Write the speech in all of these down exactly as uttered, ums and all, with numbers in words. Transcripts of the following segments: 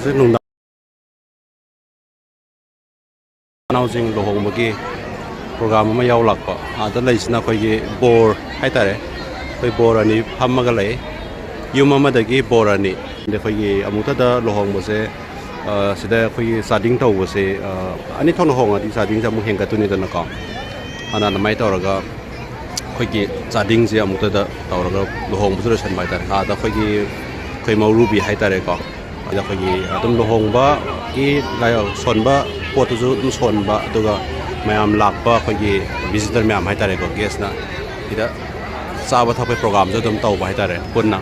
ꯍꯧꯖꯤꯛ ꯅꯨꯡꯗꯥꯡ ꯏꯅꯥꯎꯁꯤꯡ ꯂꯨꯍꯣꯡꯕꯒꯤ ꯄ꯭ꯔꯣꯒ꯭ꯔꯥꯝ ꯑꯃ ꯌꯥꯎ ꯂꯥꯛꯄ꯫ ꯑꯥꯗ ꯂꯩꯁꯤꯅ ꯑꯩꯈꯣꯏꯒꯤ ꯕꯣꯔ ꯍꯥꯏꯇꯥꯔꯦ, ꯑꯩꯈꯣꯏ ꯕꯣꯔ ꯑꯅꯤ ꯐꯝꯃꯒ ꯂꯩ꯫ ꯌꯨꯝ ꯑꯃꯗꯒꯤ ꯕꯣꯔ ꯑꯅꯤ꯫ ꯑꯗ ꯑꯩꯈꯣꯏꯒꯤ ꯑꯃꯨꯛꯇꯗ ꯂꯨꯍꯣꯡꯕꯁꯦ, ꯑ, ꯁꯤꯗ ꯑꯩꯈꯣꯏꯒꯤ ꯆꯥꯗꯤꯡ ꯇꯧꯕꯁꯦ, ꯑ, ꯑꯅꯤ ꯊꯣꯛꯅ ꯍꯣꯡꯉꯗꯤ ꯆꯥꯗꯤꯡꯁꯦ ꯑꯃꯨꯛ ꯍꯦꯟꯒꯠꯇꯣꯏꯅꯤꯗꯅꯀꯣ꯫ ꯑꯗꯨꯅ ꯑꯗꯨꯃꯥꯏꯅ ꯇꯧꯔꯒ ꯑꯩꯈꯣꯏꯒꯤ ꯆꯥꯗꯤꯡꯁꯦ ꯑꯃꯨꯛꯇꯗ ꯇꯧꯔꯒ ꯂꯨꯍꯣꯡꯕꯁꯨ ꯂꯣꯏꯁꯟꯕ ꯍꯥꯏꯇꯥꯔꯦ꯫ ꯑꯥꯗ ꯑꯩꯈꯣꯏꯒꯤ, ꯑꯩꯈꯣꯏ ꯃꯧꯔꯨꯕꯤ ꯍꯥꯏꯇꯥꯔꯦꯀꯣ, ꯑꯗ ꯑꯩꯈꯣꯏꯒꯤ ꯑꯗꯨꯝ ꯂꯨꯍꯣꯡꯕꯒꯤ ꯂꯥꯏ-, ꯁꯣꯟꯕ ꯄꯣꯠꯇꯨꯁꯨ ꯑꯗꯨꯝ ꯁꯣꯟꯕ, ꯑꯗꯨꯒ ꯃꯌꯥꯝ ꯂꯥꯛꯄ ꯑꯩꯈꯣꯏꯒꯤ ꯚꯤꯖꯤꯇꯔ ꯃꯌꯥꯝ ꯍꯥꯏꯇꯥꯔꯦꯀꯣ, ꯒꯦꯁꯅ ꯁꯤꯗ ꯆꯥꯕ ꯊꯛꯄꯒꯤ ꯄ꯭ꯔꯣꯒꯥꯝꯁꯨ ꯑꯗꯨꯝ ꯇꯧꯕ ꯍꯥꯏꯇꯥꯔꯦ ꯄꯨꯟꯅ꯫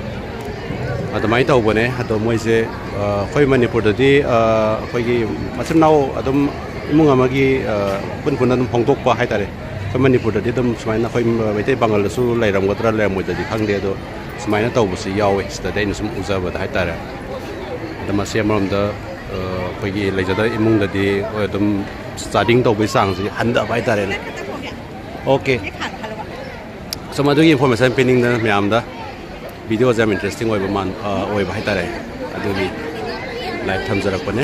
ꯑꯗꯨꯃꯥꯏꯅ ꯇꯧꯕꯅꯦ꯫ ꯑꯗꯣ ꯃꯣꯏꯁꯦ, ꯑ, ꯑꯩꯈꯣꯏ ꯃꯅꯤꯄꯨꯔꯗꯗꯤ, ꯑ, ꯑꯩꯈꯣꯏꯒꯤ ꯃꯆꯤꯟ ꯃꯅꯥꯎ ꯑꯗꯨꯝ ꯏꯃꯨꯡ ꯑꯃꯒꯤ, ꯑ, ꯄꯨꯟ ꯄꯨꯟꯅ ꯑꯗꯨꯝ ꯍꯣꯡꯗꯣꯛꯄ ꯍꯥꯏꯇꯥꯔꯦ꯫ ꯑꯩꯈꯣꯏ ꯃꯅꯤꯄꯨꯔꯗꯗꯤ ꯑꯗꯨꯝ ꯁꯨꯃꯥꯏꯅ ꯑꯩꯈꯣꯏ ꯃꯩꯇꯩ ꯄꯥꯉꯜꯗꯁꯨ ꯂꯩꯔꯝꯒꯗ꯭ꯔꯥ ꯂꯩꯔꯝꯃꯣꯏꯗ꯭ꯔꯗꯤ ꯈꯪꯗꯦ, ꯑꯗꯣ ꯁꯨꯃꯥꯏꯅ ꯇꯧꯕꯁꯤ ꯌꯥꯎꯋꯦ ꯁꯤꯗꯗꯤ ꯑꯩꯅ ꯁꯨꯝ ꯎꯖꯕꯗ ꯍꯥꯏꯇꯥꯔꯦ꯫ ꯑꯗ ꯃꯁꯤ ꯑꯃꯔꯣꯝꯗ, ꯑ, ꯑꯩꯈꯣꯏꯒꯤ ꯂꯩꯖꯗꯕ ꯏꯃꯨꯡꯗꯗꯤ ꯍꯣꯏ ꯑꯗꯨꯝ ꯆꯥꯗꯤꯡ ꯇꯧꯕꯒꯤ ꯆꯥꯡꯁꯤ ꯍꯟꯊꯕ ꯍꯥꯏꯇꯥꯔꯦꯅꯦ꯫ ꯑꯣꯀꯦ꯫ ꯁꯨꯝ ꯑꯗꯨꯒꯤ ꯏꯟꯐꯣꯔꯃꯦꯁꯟ ꯄꯤꯅꯤꯡꯗꯅ ꯃꯌꯥꯝꯗ ꯚꯤꯗꯤꯑꯣꯁꯦ ꯌꯥꯝ ꯏꯟꯇꯔꯦꯁꯇꯤꯡ ꯑꯣꯏꯕ ꯃꯥꯟ-, ꯑ, ꯑꯣꯏꯕ ꯍꯥꯏꯇꯥꯔꯦ, ꯑꯗꯨꯒꯤ ꯂꯥꯏꯚ ꯊꯝꯖꯔꯛꯄꯅꯦ꯫